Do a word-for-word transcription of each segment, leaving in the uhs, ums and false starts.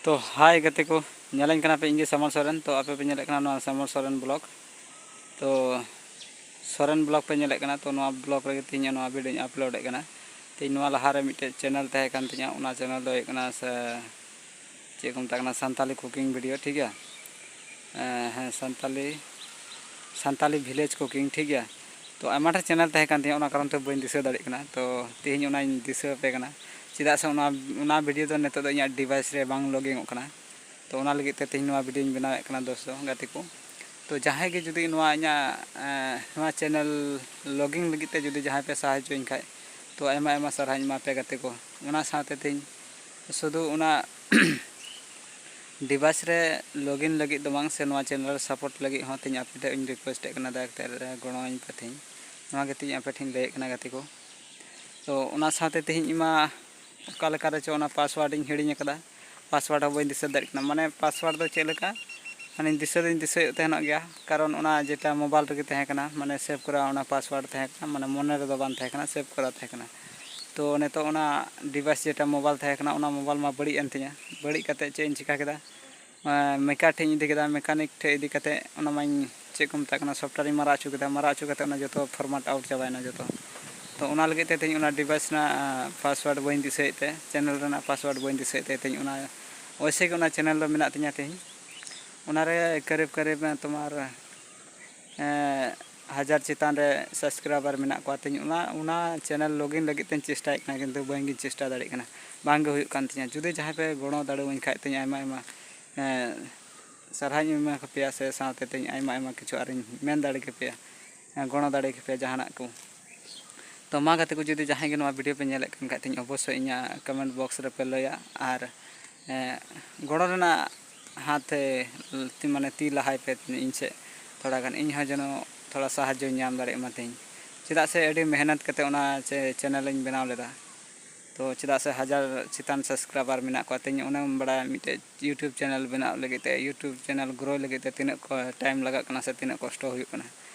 ᱛᱚ ᱦᱟᱭ ᱜᱟᱛᱮ ᱠᱚ, ᱧᱮᱞᱮᱧ ᱠᱟᱱᱟ ᱯᱮ, ᱤᱧ ᱜᱮ ᱥᱟᱢᱚᱞ ᱥᱚᱨᱮᱱ᱾ ᱛᱚ ᱟᱯᱮ ᱯᱮ ᱧᱮᱞᱮᱫ ᱠᱟᱱᱟ ᱱᱚᱣᱟ ᱥᱟᱢᱚᱞ ᱥᱚᱨᱮᱱ ᱵᱞᱚᱜ᱾ ᱛᱚ ᱥᱚᱨᱮᱱ ᱵᱞᱚᱜ ᱯᱮ ᱧᱮᱞᱮᱫ ᱠᱟᱱᱟ᱾ ᱛᱚ ᱱᱚᱣᱟ ᱵᱞᱚᱜ ᱨᱮᱜᱮ ᱛᱮᱦᱮᱧ ᱱᱚᱣᱟ ᱵᱷᱤᱰᱤᱭᱳᱧ ᱟᱯᱞᱳᱰᱮᱫ ᱠᱟᱱᱟ᱾ ᱛᱮᱦᱮᱧ ᱱᱚᱣᱟ ᱞᱟᱦᱟᱨᱮ ᱢᱤᱫᱴᱮᱡ ᱪᱮᱱᱮᱞ ᱛᱟᱦᱮᱸ ᱠᱟᱱ ᱛᱤᱧᱟᱹ, ᱚᱱᱟ ᱪᱮᱱᱮᱞ ᱫᱚ ᱦᱩᱭᱩᱜ ᱠᱟᱱᱟ ᱥᱮ ᱪᱮᱫ ᱠᱚ ᱢᱮᱛᱟᱜ ᱠᱟᱱᱟ, ᱥᱟᱱᱛᱟᱞᱤ ᱠᱩᱠᱤᱝ ᱵᱷᱤᱰᱤᱭᱳ, ᱴᱷᱤᱠ ᱜᱮᱭᱟ᱾ ᱮᱸ, ᱦᱮᱸ, ᱥᱟᱱᱛᱟᱞᱤ, ᱥᱟᱱᱛᱟᱞᱤ ᱵᱷᱤᱞᱮᱡᱽ ᱠᱩᱠᱤᱝ, ᱴᱷᱤᱠ ᱜᱮᱭᱟ᱾ ᱛᱚ ᱟᱭᱢᱟ ᱰᱷᱮᱨ ᱪᱮᱱᱮᱞ ᱛᱟᱦᱮᱸ ᱠᱟᱱ ᱛᱤᱧᱟᱹ, ᱚᱱᱟ ᱠᱟᱨᱚᱱ ᱛᱮ ᱵᱟᱹᱧ ᱫᱤᱥᱟᱹ ᱫᱟᱲᱮᱭᱟᱜ ᱠᱟᱱᱟ᱾ ᱛᱚ ᱛᱮᱦᱮᱧ ᱚᱱᱟᱧ ᱫᱤᱥᱟᱹ ᱟᱯᱮ ᱠᱟᱱᱟ, ᱪᱮᱫᱟᱜ ᱥᱮ ᱚᱱᱟ, ᱚᱱᱟ ᱵᱷᱤᱰᱤᱭᱳ ᱫᱚ ᱱᱤᱛᱚᱜ ᱫᱚ ᱤᱧᱟᱹᱜ ᱰᱤᱵᱷᱟᱭᱤᱥ ᱨᱮ ᱵᱟᱝ ᱞᱚᱜᱤᱝᱚᱜ ᱠᱟᱱᱟ᱾ ᱛᱚ ᱚᱱᱟ ᱞᱟᱹᱜᱤᱫ ᱛᱮ ᱛᱮᱦᱮᱧ ᱱᱚᱣᱟ ᱵᱷᱤᱰᱤᱭᱳᱧ ᱵᱮᱱᱟᱣᱮᱫ ᱠᱟᱱᱟ ᱫᱳᱥᱛᱚ, ᱜᱟᱛᱮ ᱠᱚ᱾ ᱛᱚ ᱡᱟᱦᱟᱸᱭ ᱜᱮ ᱡᱩᱫᱤ ᱱᱚᱣᱟ ᱤᱧᱟᱹᱜ, ᱮᱸ, ᱱᱚᱣᱟ ᱪᱮᱱᱮᱞ ᱞᱚᱜᱤᱝ ᱞᱟᱹᱜᱤᱫ ᱛᱮ ᱡᱩᱫᱤ ᱡᱟᱦᱟᱸᱭ ᱯᱮ ᱥᱟᱦᱟᱡᱽᱡᱚᱧ ᱠᱷᱟᱡ, ᱛᱚ ᱟᱭᱢᱟ ᱟᱭᱢᱟ ᱥᱟᱨᱦᱟᱣᱤᱧ ᱮᱢᱟ ᱯᱮᱭᱟ ᱜᱟᱛᱮ ᱠᱚ᱾ ᱚᱱᱟ ᱥᱟᱶᱛᱮ ᱛᱮᱦᱮᱧ ᱥᱩᱫᱷᱩ ᱚᱱᱟ ᱰᱤᱵᱷᱟᱭᱤᱥ ᱨᱮ ᱞᱚᱜᱤᱱ ᱞᱟᱹᱜᱤᱫ ᱫᱚ ᱵᱟᱝ, ᱥᱮ ᱱᱚᱣᱟ ᱪᱮᱱᱮᱞ ᱥᱟᱯᱳᱨᱴ ᱞᱟᱹᱜᱤᱫ ᱦᱚᱸ ᱛᱮᱦᱮᱧ ᱟᱯᱮ ᱴᱷᱮᱱ ᱤᱧ ᱨᱤᱠᱩᱭᱮᱥᱴᱮᱫ ᱠᱟᱱᱟ, ᱫᱟᱭᱟ ᱠᱟᱛᱮ ᱜᱚᱲᱚᱣᱟᱹᱧ ᱯᱮ ᱛᱮᱦᱮᱧ᱾ ᱱᱚᱣᱟ ᱜᱮ ᱛᱮᱦᱮᱧ ᱟᱯᱮ ᱴᱷᱮᱱ ᱤᱧ ᱞᱟᱹᱭᱮᱫ ᱠᱟᱱᱟ ᱜᱟᱛᱮ ᱠᱚ᱾ ᱛᱚ ᱚᱱᱟ ᱥᱟᱶᱛᱮ ᱛᱮᱦᱮᱧ ᱤᱧ ᱢᱟ ᱚᱠᱟ ᱞᱮᱠᱟ ᱨᱮᱪᱚ ᱚᱱᱟ ᱯᱟᱥᱣᱟᱨᱰ ᱤᱧ ᱦᱤᱲᱤᱧ ᱟᱠᱟᱫᱟ, ᱯᱟᱥᱣᱟᱨᱰ ᱦᱚᱸ ᱵᱟᱹᱧ ᱫᱤᱥᱟᱹ ᱫᱟᱲᱮᱭᱟᱜ ᱠᱟᱱᱟ᱾ ᱢᱟᱱᱮ ᱯᱟᱥᱣᱟᱨᱰ ᱫᱚ ᱪᱮᱫ ᱞᱮᱠᱟ, ᱢᱟᱱᱮ ᱫᱤᱥᱟᱹ ᱫᱚᱧ ᱫᱤᱥᱟᱹᱭᱮᱫ ᱛᱟᱦᱮᱱᱚᱜ ᱜᱮᱭᱟ, ᱠᱟᱨᱚᱱ ᱚᱱᱟ ᱡᱮᱴᱟ ᱢᱳᱵᱟᱭᱤᱞ ᱨᱮᱜᱮ ᱛᱟᱦᱮᱸ ᱠᱟᱱᱟ, ᱢᱟᱱᱮ ᱥᱮᱵᱷ ᱠᱚᱨᱟ ᱚᱱᱟ ᱯᱟᱥᱣᱟᱨᱰ ᱛᱟᱦᱮᱸ ᱠᱟᱱᱟ, ᱢᱟᱱᱮ ᱢᱚᱱᱮ ᱨᱮᱫᱚ ᱵᱟᱝ ᱛᱟᱦᱮᱸ ᱠᱟᱱᱟ, ᱥᱮᱵᱷ ᱠᱚᱨᱟ ᱛᱟᱦᱮᱸ ᱠᱟᱱᱟ᱾ ᱛᱚ ᱱᱤᱛᱚᱜ ᱚᱱᱟ ᱰᱤᱵᱷᱟᱭᱤᱥ ᱡᱮᱴᱟ ᱢᱳᱵᱟᱭᱤᱞ ᱛᱟᱦᱮᱸ ᱠᱟᱱᱟ, ᱚᱱᱟ ᱢᱳᱵᱟᱭᱤᱞ ᱢᱟ ᱵᱟᱹᱲᱤᱡ ᱮᱱ ᱛᱤᱧᱟ᱾ ᱵᱟᱹᱲᱤᱡ ᱠᱟᱛᱮᱫ ᱪᱮᱫ ᱤᱧ ᱪᱤᱠᱟ ᱠᱮᱫᱟ, ᱢᱮᱠᱟᱱᱤᱠ ᱴᱷᱮᱱ ᱤᱧ ᱤᱫᱤ ᱠᱮᱫᱟ᱾ ᱢᱮᱠᱟᱱᱤᱠ ᱴᱷᱮᱱ ᱤᱫᱤ ᱠᱟᱛᱮᱫ ᱚᱱᱟ ᱢᱟᱧ, ᱪᱮᱫ ᱠᱚ ᱢᱮᱛᱟᱜ ᱠᱟᱱᱟ, ᱥᱚᱯᱷᱴᱣᱮᱨ ᱤᱧ ᱢᱟᱨᱟᱣ ᱦᱚᱪᱚ ᱠᱮᱫᱟ᱾ ᱢᱟᱨᱟᱣ ᱦᱚᱪᱚ ᱠᱟᱛᱮᱫ ᱚᱱᱟ ᱡᱚᱛᱚ ᱯᱷᱚᱨᱢᱟᱴ ᱟᱣᱩᱴ ᱪᱟᱵᱟᱭᱮᱱᱟ ᱡᱚᱛᱚ᱾ ᱛᱚ ᱚᱱᱟ ᱞᱟᱹᱜᱤᱫ ᱛᱮ ᱛᱮᱦᱮᱧ ᱚᱱᱟ ᱰᱤᱵᱷᱟᱭᱤᱥ ᱨᱮᱱᱟᱜ ᱯᱟᱥᱣᱟᱨᱰ ᱵᱟᱹᱧ ᱫᱤᱥᱟᱹᱭᱮᱫ ᱛᱮ, ᱪᱮᱱᱮᱞ ᱨᱮᱱᱟᱜ ᱯᱟᱥᱣᱟᱨᱰ ᱵᱟᱹᱧ ᱫᱤᱥᱟᱹᱭᱮᱫ ᱛᱮ, ᱛᱮᱦᱮᱧ ᱚᱱᱟ ᱚᱭᱥᱮ ᱜᱮ ᱚᱱᱟ ᱪᱮᱱᱮᱞ ᱫᱚ ᱢᱮᱱᱟᱜ ᱛᱤᱧᱟᱹ ᱛᱮᱦᱮᱧ᱾ ᱚᱱᱟᱨᱮ ᱠᱟᱨᱤᱵ ᱠᱟᱨᱤᱵ ᱛᱳᱢᱟᱨ ᱮᱸ, ᱦᱟᱡᱟᱨ ᱪᱮᱛᱟᱱ ᱨᱮ ᱥᱟᱵᱥᱠᱨᱟᱭᱵᱟᱨ ᱢᱮᱱᱟᱜ ᱠᱚᱣᱟ ᱛᱤᱧ᱾ ᱚᱱᱟ, ᱚᱱᱟ ᱪᱮᱱᱮᱞ ᱞᱚᱜᱤᱱ ᱞᱟᱹᱜᱤᱫ ᱛᱮᱧ ᱪᱮᱥᱴᱟᱭᱮᱫ ᱠᱟᱱᱟ, ᱠᱤᱱᱛᱩ ᱵᱟᱹᱧ ᱜᱤᱧ ᱪᱮᱥᱴᱟ ᱫᱟᱲᱮᱭᱟᱜ ᱠᱟᱱᱟ, ᱵᱟᱝ ᱜᱮ ᱦᱩᱭᱩᱜ ᱠᱟᱱ ᱛᱤᱧᱟ᱾ ᱡᱩᱫᱤ ᱡᱟᱦᱟᱸᱭ ᱯᱮ ᱜᱚᱲᱚ ᱫᱟᱲᱮᱣᱟᱹᱧ ᱠᱷᱟᱡ ᱛᱤᱧ ᱟᱭᱢᱟ ᱟᱭᱢᱟ, ᱮᱸ, ᱥᱟᱨᱦᱟᱣ ᱤᱧ ᱮᱢᱟ ᱯᱮᱭᱟ, ᱥᱮ ᱥᱟᱶᱛᱮ ᱛᱤᱧ ᱟᱭᱢᱟ ᱟᱭᱢᱟ ᱠᱤᱪᱷᱩ ᱟᱨᱤᱧ ᱢᱮᱱ ᱫᱟᱲᱮ ᱠᱮᱯᱮᱭᱟ, ᱮᱸ, ᱜᱚᱲᱚ ᱫᱟᱲᱮ ᱠᱮᱯᱮᱭᱟ ᱡᱟᱦᱟᱱᱟᱜ ᱠᱚ᱾ ᱛᱚ ᱢᱟ ᱜᱟᱛᱮ ᱠᱚ, ᱡᱩᱫᱤ ᱡᱟᱦᱟᱸᱭ ᱜᱮ ᱱᱚᱣᱟ ᱵᱷᱤᱰᱤᱭᱳ ᱯᱮ ᱧᱮᱞᱮᱫ ᱠᱟᱱ ᱠᱷᱟᱡ ᱛᱤᱧ, ᱚᱵᱚᱥᱥᱳᱭ ᱤᱧᱟᱹᱜ ᱠᱚᱢᱮᱱᱴ ᱵᱚᱠᱥ ᱨᱮᱯᱮ ᱞᱟᱹᱭᱟ, ᱟᱨ ᱮᱸ, ᱜᱚᱲᱚ ᱨᱮᱱᱟᱜ ᱦᱟᱛ ᱮ, ᱛᱤ, ᱢᱟᱱᱮ ᱛᱤ ᱞᱟᱦᱟᱭ ᱯᱮ ᱤᱧ ᱥᱮᱫ ᱛᱷᱚᱲᱟ ᱜᱟᱱ, ᱤᱧ ᱦᱚᱸ ᱡᱮᱱᱚ ᱛᱷᱚᱲᱟ ᱥᱟᱦᱟᱡᱽᱡᱚᱧ ᱧᱟᱢ ᱫᱟᱲᱮᱭᱟᱜ ᱢᱟ ᱛᱮᱦᱮᱧ᱾ ᱪᱮᱫᱟᱜ ᱥᱮ ᱟᱹᱰᱤ ᱢᱮᱦᱱᱚᱛ ᱠᱟᱛᱮ ᱚᱱᱟ ᱪᱮ-, ᱪᱮᱱᱮᱞ ᱤᱧ ᱵᱮᱱᱟᱣ ᱞᱮᱫᱟ᱾ ᱛᱚ ᱪᱮᱫᱟᱜ ᱥᱮ ᱦᱟᱡᱟᱨ ᱪᱮᱛᱟᱱ ᱥᱟᱵᱥᱠᱨᱟᱭᱵᱟᱨ ᱢᱮᱱᱟᱜ ᱠᱚᱣᱟ ᱛᱮᱦᱮᱧ, ᱚᱱᱮᱢ ᱵᱟᱲᱟᱭᱟ ᱢᱤᱫᱴᱮᱡ ᱭᱩᱴᱩᱵᱽ ᱪᱮᱱᱮᱞ ᱵᱮᱱᱟᱣ ᱞᱟᱹᱜᱤᱫ ᱛᱮ, ᱭᱩᱴᱩᱵᱽ ᱪᱮᱱᱮᱞ ᱜᱨᱳᱭ ᱞᱟᱹᱜᱤᱫ ᱛᱮ ᱛᱤᱱᱟᱹᱜ ᱠᱚ ᱴᱟᱭᱤᱢ ᱞᱟᱜᱟᱜ ᱠᱟᱱᱟ ᱥᱮ ᱛᱤᱱᱟᱹᱜ ᱠᱚᱥᱴᱚ ᱦᱩᱭᱩᱜ ᱠᱟᱱᱟ᱾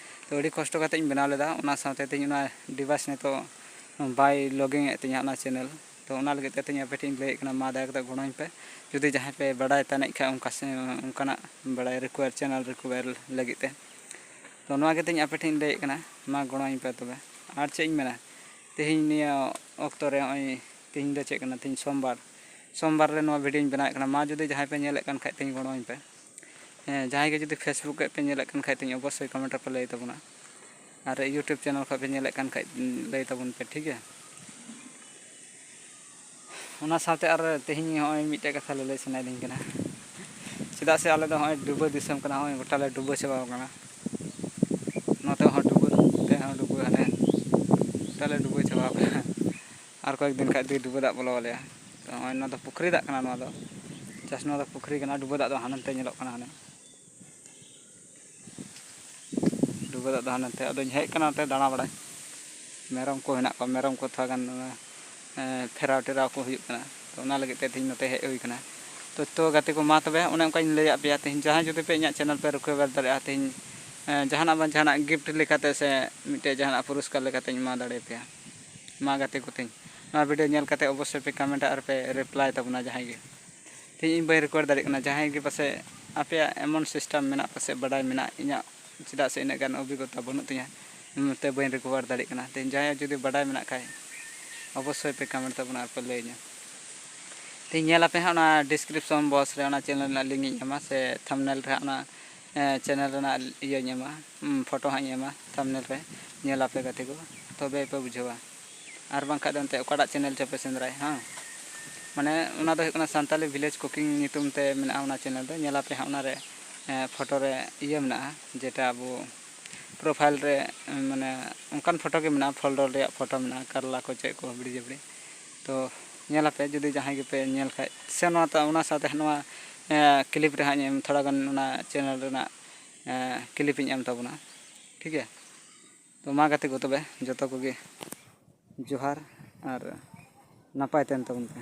ᱛᱚ ᱟᱹᱰᱤ ᱠᱚᱥᱴᱚ ᱠᱟᱛᱮ ᱤᱧ ᱵᱮᱱᱟᱣ ᱞᱮᱫᱟ, ᱚᱱᱟ ᱥᱟᱶᱛᱮ ᱛᱮᱦᱮᱧ ᱚᱱᱟ ᱰᱤᱵᱷᱟᱭᱤᱥ ᱱᱤᱛᱚᱜ ᱵᱟᱭ ᱞᱚᱜᱤᱝ ᱮᱫ ᱛᱤᱧᱟᱹ ᱚᱱᱟ ᱪᱮᱱᱮᱞ᱾ ᱛᱚ ᱚᱱᱟ ᱞᱟᱹᱜᱤᱫ ᱛᱮ ᱛᱮᱦᱮᱧ ᱟᱯᱮ ᱴᱷᱮᱱ ᱤᱧ ᱞᱟᱹᱭᱮᱫ ᱠᱟᱱᱟ, ᱢᱟ ᱫᱟᱭᱟ ᱠᱟᱛᱮ ᱜᱚᱲᱚᱧ ᱯᱮ᱾ ᱡᱩᱫᱤ ᱡᱟᱦᱟᱸᱭ ᱯᱮ ᱵᱟᱰᱟᱭ ᱥᱟᱱᱟᱭᱮᱫ ᱠᱷᱟᱡ ᱚᱱᱠᱟ ᱥᱮ ᱚᱱᱠᱟᱱᱟᱜ ᱵᱟᱲᱟᱭ require, channel require ᱞᱟᱹᱜᱤᱫ ᱛᱮ, ᱛᱚ ᱱᱚᱣᱟ ᱜᱮ ᱛᱮᱦᱮᱧ ᱟᱯᱮ ᱴᱷᱮᱱ ᱤᱧ ᱞᱟᱹᱭᱮᱫ ᱠᱟᱱᱟ, ᱢᱟ ᱜᱚᱲᱚᱧ ᱯᱮ ᱛᱚᱵᱮ᱾ ᱟᱨ ᱪᱮᱫ ᱤᱧ ᱢᱮᱱᱟ, ᱛᱮᱦᱮᱧ ᱱᱤᱭᱟᱹ ᱚᱠᱛᱚ ᱨᱮ ᱱᱚᱜᱼᱚᱭ ᱛᱮᱦᱮᱧ ᱫᱚ ᱪᱮᱫ ᱠᱟᱱᱟ, ᱛᱮᱦᱮᱧ ᱥᱳᱢᱵᱟᱨ, ᱥᱳᱢᱵᱟᱨ ᱨᱮ ᱱᱚᱣᱟ video ᱧ ᱵᱮᱱᱟᱣᱮᱫ ᱠᱟᱱᱟ᱾ ᱢᱟ ᱡᱩᱫᱤ ᱡᱟᱦᱟᱸᱭ ᱯᱮ ᱧᱮᱞᱮᱫ ᱠᱟᱱ ᱠᱷᱟᱡ ᱛᱮᱦᱮᱧ ᱜᱚᱲᱚᱧ ᱯᱮ᱾ ᱦᱮᱸ, ᱡᱟᱦᱟᱸᱭ ᱜᱮ ᱡᱩᱫᱤ Facebook ᱠᱷᱚᱡ ᱯᱮ ᱧᱮᱞᱮᱫ ᱠᱟᱱ ᱠᱷᱟᱡ ᱛᱮᱦᱮᱧ ᱚᱵᱚᱥᱥᱳᱭ comment ᱨᱮᱯᱮ ᱞᱟᱹᱭ ᱛᱟᱵᱚᱱᱟ, ᱟᱨ YouTube channel ᱠᱷᱚᱡ ᱯᱮ ᱧᱮᱞᱮᱫ ᱠᱟᱱ ᱠᱷᱟᱡ ᱞᱟᱹᱭ ᱛᱟᱵᱚᱱ ᱯᱮ, ᱴᱷᱤᱠ ᱜᱮᱭᱟ? ᱚᱱᱟ ᱥᱟᱶᱛᱮ ᱟᱨ ᱛᱮᱦᱮᱧ ᱱᱚᱜᱼᱚᱭ ᱢᱤᱫᱴᱮᱡ ᱠᱟᱛᱷᱟ ᱞᱟᱹᱞᱟᱹᱭ ᱥᱟᱱᱟᱭᱮᱫᱤᱧ ᱠᱟᱱᱟ, ᱪᱮᱫᱟᱜ ᱥᱮ ᱟᱞᱮ ᱫᱚ ᱱᱚᱜᱼᱚᱭ ᱰᱩᱵᱟᱹ ᱫᱤᱥᱚᱢ ᱠᱟᱱᱟ, ᱱᱚᱜᱼᱚᱭ ᱜᱚᱴᱟ ᱞᱮ ᱰᱩᱵᱟᱹ ᱪᱟᱵᱟᱣ ᱠᱟᱱᱟ᱾ ᱱᱚᱛᱮ ᱦᱚᱸ ᱰᱩᱵᱟᱹ, ᱱᱚᱛᱮ ᱦᱚᱸ ᱰᱩᱵᱟᱹ, ᱦᱟᱱᱮ ᱜᱚᱴᱟ ᱞᱮ ᱰᱩᱵᱟᱹ ᱪᱟᱵᱟᱣ ᱠᱟᱱᱟ᱾ ᱟᱨ ᱠᱚᱭᱮᱠ ᱫᱤᱱ ᱠᱷᱟᱡ ᱫᱚ ᱰᱩᱵᱟᱹ ᱫᱟᱜ ᱵᱚᱞᱚ ᱟᱞᱮᱭᱟ᱾ ᱛᱚ ᱱᱚᱜᱼᱚᱭ ᱱᱚᱣᱟ ᱫᱚ ᱯᱩᱠᱷᱨᱤ ᱫᱟᱜ ᱠᱟᱱᱟ, ᱱᱚᱣᱟ ᱫᱚ just ᱱᱚᱣᱟ ᱫᱚ ᱯᱩᱠᱷᱨᱤ ᱠᱟᱱᱟ, ᱰᱩᱵᱟᱹ ᱫᱟᱜ ᱫᱚ ᱦᱟᱱᱛᱮ ᱧᱮᱞᱚᱜ ᱠᱟᱱᱟ, ᱦᱟᱱᱮ ᱰᱩᱵᱟᱹ ᱫᱟᱜ ᱫᱚ ᱦᱟᱱᱛᱮ᱾ ᱟᱫᱚᱧ ᱦᱮᱡ ᱠᱟᱱᱟ ᱱᱚᱛᱮ ᱫᱟᱬᱟ ᱵᱟᱲᱟᱭ, ᱢᱮᱨᱚᱢ ᱠᱚ ᱦᱮᱱᱟᱜ ᱠᱚᱣᱟ, ᱢᱮᱨᱚᱢ ᱠᱚ ᱛᱷᱚᱲᱟ ᱜᱟᱱ, ᱮᱸ, ᱯᱷᱮᱨᱟᱣ ᱴᱮᱨᱟᱣ ᱠᱚ ᱦᱩᱭᱩᱜ ᱠᱟᱱᱟ᱾ ᱛᱚ ᱚᱱᱟ ᱞᱟᱹᱜᱤᱫ ᱛᱮ ᱛᱮᱦᱮᱧ ᱱᱚᱛᱮ ᱦᱮᱡ ᱦᱩᱭ ᱠᱟᱱᱟ᱾ ᱛᱚ, ᱛᱚ ᱜᱟᱛᱮ ᱠᱚ, ᱢᱟ ᱛᱚᱵᱮ ᱚᱱᱮ ᱚᱱᱠᱟᱧ ᱞᱟᱹᱭᱟᱫ ᱯᱮᱭᱟ, ᱛᱮᱦᱮᱧ ᱡᱟᱦᱟᱸᱭ ᱡᱩᱫᱤ ᱯᱮ ᱤᱧᱟᱹᱜ channel ᱯᱮ require ᱫᱟᱲᱮᱭᱟᱜᱼᱟ, ᱛᱮᱦᱮᱧ, ᱮᱸ, ᱡᱟᱦᱟᱱᱟᱜ ᱵᱟᱝ ᱡᱟᱦᱟᱱᱟᱜ gift ᱞᱮᱠᱟᱛᱮ ᱥᱮ ᱢᱤᱫᱴᱮᱡ ᱡᱟᱦᱟᱱᱟᱜ ᱯᱩᱨᱚᱥᱠᱟᱨ ᱞᱮᱠᱟᱛᱮᱧ ᱮᱢᱟ ᱫᱟᱲᱮᱭᱟᱯᱮᱭᱟ᱾ ᱢᱟ ᱜᱟᱛᱮ ᱠᱚ, ᱛᱮᱦᱮᱧ ᱱᱚᱣᱟ video ᱧᱮᱞ ᱠᱟᱛᱮ ᱚᱵᱚᱥᱥᱳᱭ ᱯᱮ comment ᱟᱨ ᱯᱮ reply ᱛᱟᱵᱚᱱᱟ ᱡᱟᱦᱟᱸᱭ ᱜᱮ᱾ ᱛᱮᱦᱮᱧ ᱤᱧ ᱵᱟᱹᱧ record ᱫᱟᱲᱮᱭᱟᱜ ᱠᱟᱱᱟ, ᱡᱟᱦᱟᱸᱭ ᱜᱮ ᱯᱟᱥᱮᱡ ᱟᱯᱮᱭᱟᱜ ᱮᱢᱚᱱ system ᱢᱮᱱᱟᱜ, ᱯᱟᱥᱮᱡ ᱵᱟᱰᱟᱭ ᱢᱮᱱᱟᱜ, ᱤᱧᱟᱹᱜ ᱪᱮᱫᱟᱜ ᱥᱮ ᱤᱱᱟᱹᱜ ᱜᱟᱱ ᱚᱵᱷᱤᱜᱽᱜᱚᱛᱟ ᱵᱟᱹᱱᱩᱜ ᱛᱤᱧᱟᱹ, ᱚᱱᱟᱛᱮ ᱵᱟᱹᱧ record ᱫᱟᱲᱮᱭᱟᱜ ᱠᱟᱱᱟ᱾ ᱛᱮᱦᱮᱧ ᱡᱟᱦᱟᱸᱭᱟᱜ ᱡᱩᱫᱤ ᱵᱟᱰᱟᱭ ᱢᱮᱱᱟᱜ ᱠᱷᱟᱡ, ᱚᱵᱚᱥᱥᱳᱭ ᱯᱮ comment ᱛᱟᱵᱚᱱᱟ ᱟᱨ ᱯᱮ ᱞᱟᱹᱭᱟᱹᱧᱟ᱾ ᱛᱮᱦᱮᱧ ᱧᱮᱞ ᱟᱯᱮ ᱦᱟᱸᱜ ᱚᱱᱟ description box ᱨᱮ ᱚᱱᱟ channel ᱨᱮᱱᱟᱜ link ᱤᱧ ᱮᱢᱟ, ᱥᱮ thumbnail ᱨᱮ ᱦᱟᱸᱜ ᱚᱱᱟ, ᱮᱸ, channel ᱨᱮᱱᱟᱜ ᱤᱭᱟᱹᱧ ᱮᱢᱟ, ᱩᱸ, photo ᱦᱟᱸᱜ ᱤᱧ ᱮᱢᱟ thumbnail ᱨᱮ, ᱧᱮᱞ ᱟᱯᱮ ᱜᱟᱛᱮ ᱠᱚ, ᱛᱚᱵᱮ ᱯᱮ ᱵᱩᱡᱷᱟᱹᱣᱟ᱾ ᱟᱨ ᱵᱟᱝᱠᱷᱟᱡ ᱫᱚ ᱮᱱᱛᱮ ᱚᱠᱟᱴᱟᱜ channel ᱪᱚᱯᱮ ᱥᱮᱸᱫᱽᱨᱟᱭ, ᱦᱮᱸ, ᱢᱟᱱᱮ ᱚᱱᱟ ᱫᱚ ᱦᱩᱭᱩᱜ ᱠᱟᱱᱟ ᱥᱟᱱᱛᱟᱞᱤ village cooking ᱧᱩᱛᱩᱢ ᱛᱮ ᱢᱮᱱᱟᱜᱼᱟ ᱚᱱᱟ channel ᱫᱚ᱾ ᱧᱮᱞ ᱟᱯᱮ ᱦᱟᱸᱜ ᱚᱱᱟᱨᱮ, ᱮᱸ, photo ᱨᱮ ᱤᱭᱟᱹ ᱢᱮᱱᱟᱜᱼᱟ, ᱡᱮᱴᱟ ᱟᱵᱚ profile ᱨᱮ, ᱢᱟᱱᱮ ᱚᱱᱠᱟᱱ photo ᱜᱮ ᱢᱮᱱᱟᱜᱼᱟ, ᱯᱷᱚᱞ ᱰᱚᱞ ᱨᱮᱭᱟᱜ photo ᱢᱮᱱᱟᱜᱼᱟ, ᱠᱟᱨᱞᱟ ᱠᱚ ᱪᱮᱫ ᱠᱚ ᱦᱟᱹᱵᱲᱤ ᱡᱟᱹᱵᱲᱤ᱾ ᱛᱚ ᱧᱮᱞ ᱟᱯᱮ ᱡᱩᱫᱤ ᱡᱟᱦᱟᱸᱭ ᱜᱮᱯᱮ ᱧᱮᱞ ᱠᱷᱟᱡ, ᱥᱮ ᱱᱚᱣᱟ ᱛᱟ-, ᱚᱱᱟ ᱥᱟᱶᱛᱮ ᱱᱚᱣᱟ, ᱮᱸ, clip ᱨᱮ ᱦᱟᱸᱜ ᱤᱧ ᱮᱢ, ᱛᱷᱚᱲᱟ ᱜᱟᱱ ᱚᱱᱟ channel ᱨᱮᱱᱟᱜ, ᱮᱸ, clip ᱤᱧ ᱮᱢ ᱛᱟᱵᱚᱱᱟ, ᱴᱷᱤᱠ ᱜᱮᱭᱟ? ᱛᱚ ᱢᱟ ᱜᱟᱛᱮ ᱠᱚ, ᱛᱚᱵᱮ ᱡᱚᱛᱚ ᱠᱚᱜᱮ ᱡᱚᱦᱟᱨ ᱟᱨ ᱱᱟᱯᱟᱭ ᱛᱟᱦᱮᱱ ᱛᱟᱵᱚᱱ ᱯᱮ᱾